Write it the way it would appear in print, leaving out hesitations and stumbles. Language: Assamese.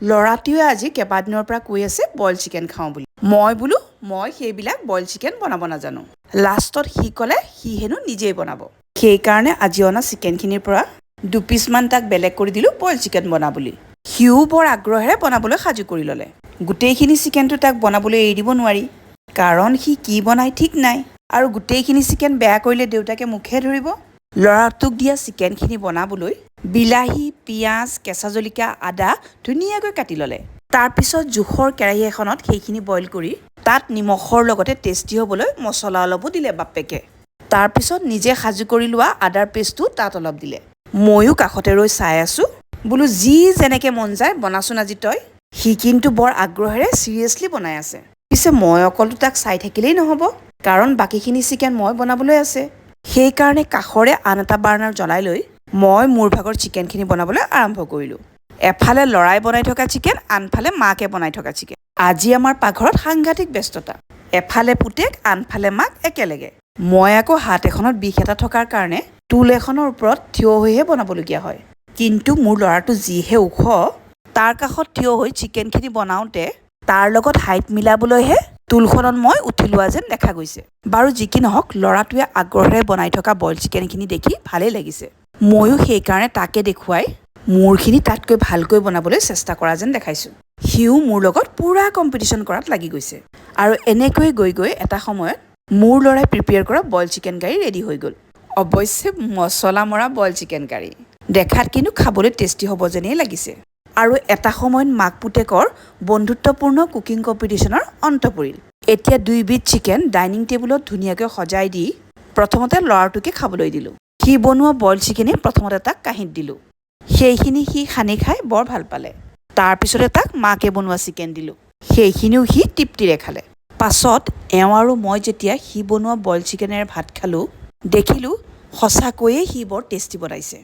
ল'ৰাটোৱে আজি কেইবাদিনৰ পৰা কৈ আছে বইল চিকেন খাওঁ বুলি। মই বোলো মই সেইবিলাক বইল চিকেন বনাব নাজানো। লাষ্টত সি ক'লে সি হেনো নিজেই বনাব। সেইকাৰণে আজি অনা চিকেনখিনিৰ পৰা দুপিচমান তাক বেলেগ কৰি দিলোঁ বইল চিকেন বনা বুলি। সিও বৰ আগ্ৰহেৰে বনাবলৈ সাজু কৰি ল'লে। গোটেইখিনি চিকেনটো তাক বনাবলৈ এৰি দিব নোৱাৰি, কাৰণ সি কি বনাই ঠিক নাই আৰু গোটেইখিনি চিকেন বেয়া কৰিলে দেউতাকে মুখহে ধৰিব। ল'ৰাটোক দিয়া চিকেনখিনি বনাবলৈ বিলাহী, পিঁয়াজ, কেঁচা জলকীয়া, আদা ধুনীয়াকৈ কাটি ল'লে। তাৰপিছত জোখৰ কেৰাহী এখনত সেইখিনি বইল কৰি তাত নিমখৰ লগতে টেষ্টি হ'বলৈ মছলা অলপো দিলে বাপেকে। তাৰপিছত নিজে সাজু কৰি লোৱা আদাৰ পেষ্টটো তাত অলপ দিলে। ময়ো কাষতে ৰৈ চাই আছোঁ। বোলো, যি যেনেকৈ মন যায় বনাচোন আজি তই। সি কিন্তু বৰ আগ্ৰহেৰে চিৰিয়াছলি বনাই আছে। পিছে মই অকলতো তাক চাই থাকিলেই নহ'ব, কাৰণ বাকীখিনি চিকেন মই বনাবলৈ আছে। সেইকাৰণে কাষৰে আন এটা বাৰ্ণাৰ জ্বলাই লৈ মই মোৰ ভাগৰ চিকেনখিনি বনাবলৈ আৰম্ভ কৰিলোঁ। এফালে ল'ৰাই বনাই থকা চিকেন, আনফালে মাকে বনাই থকা চিকেন। আজি আমাৰ পাকঘৰত সাংঘাতিক ব্যস্ততা। এফালে পুতেক, আনফালে মাক একেলগে। মই আকৌ হাত এখনত বিষ এটা থকাৰ কাৰণে টুল এখনৰ ওপৰত থিয় হৈহে বনাবলগীয়া হয়। কিন্তু মোৰ ল'ৰাটো যিহে ওখ, তাৰ কাষত থিয় হৈ চিকেনখিনি বনাওঁতে তাৰ লগত হাইট মিলাবলৈহে টুলখনত মই উঠি লোৱা যেন দেখা গৈছে। বাৰু যি কি নহওক, ল'ৰাটোৱে আগ্ৰহেৰে বনাই থকা বইল চিকেনখিনি দেখি ভালেই লাগিছে। ময়ো সেইকাৰণে তাকে দেখুৱাই মোৰখিনি তাতকৈ ভালকৈ বনাবলৈ চেষ্টা কৰা যেন দেখাইছোঁ। সিও মোৰ লগত পূৰা কম্পিটিশ্যন কৰাত লাগি গৈছে। আৰু এনেকৈয়ে গৈ গৈ এটা সময়ত মোৰ ল'ৰাই প্ৰিপেয়াৰ কৰা বইল চিকেন কাৰী ৰেডি হৈ গ'ল। অৱশ্যে মছলা মৰা বইল চিকেন কাৰী দেখাত কিন্তু খাবলৈ টেষ্টি হ'ব যেনেই লাগিছে। আৰু এটা সময়ত মাক পুতেকৰ বন্ধুত্বপূৰ্ণ কুকিং কম্পিটিশ্যনৰ অন্ত পৰিল। এতিয়া দুইবিধ চিকেন ডাইনিং টেবুলত ধুনীয়াকৈ সজাই দি প্ৰথমতে ল'ৰাটোকে খাবলৈ দিলোঁ। সি বনোৱা বইল চিকেনেই প্ৰথমতে তাক কাঁহীত দিলোঁ। সেইখিনি সি সানি খাই বৰ ভাল পালে। তাৰপিছতে তাক মাকে বনোৱা চিকেন দিলোঁ। সেইখিনিও সি তৃপ্তিৰে খালে। পাছত এওঁ আৰু মই যেতিয়া সি বনোৱা বইল চিকেনেৰে ভাত খালোঁ, দেখিলোঁ সঁচাকৈয়ে সি বৰ টেষ্টি বনাইছে।